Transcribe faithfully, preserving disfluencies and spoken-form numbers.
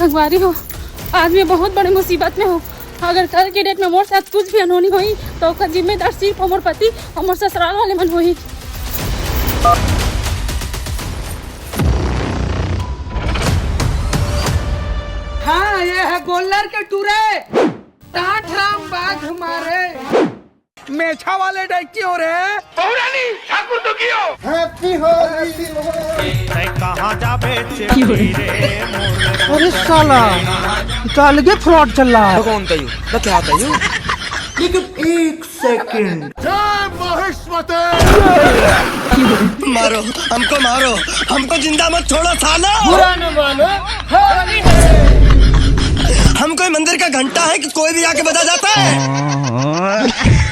संगवारी हो, आज मैं बहुत बड़े मुसीबत में हूँ। अगर कल के डेट में मोर साथ कुछ भी अनहोनी होही, तो ओकर जिम्मेदार सिर्फ हमर पति, हमर ससुराल वाले मन होही। हाँ, ये है गोल्लर के टूरे। टाट राम बाघ मारे। मेछा वाले डाइकी हो रे। बहुरानी ठाकुर तो कियो। हैप्पी होली। तै कहाँ जाबे चेपी रे मोर। अरे साला, ये तो अलगे फ्रॉड चल रहा है। कौन था यू? मैं क्या था यू? लेकिन एक सेकंड। जय महेश्वते। मारो, हमको मारो, हमको जिंदा मत छोड़ो सालो। बुरा न मानो, होली है। हम कोई मंदिर का घंटा है कि कोई भी आके बजा जाता है?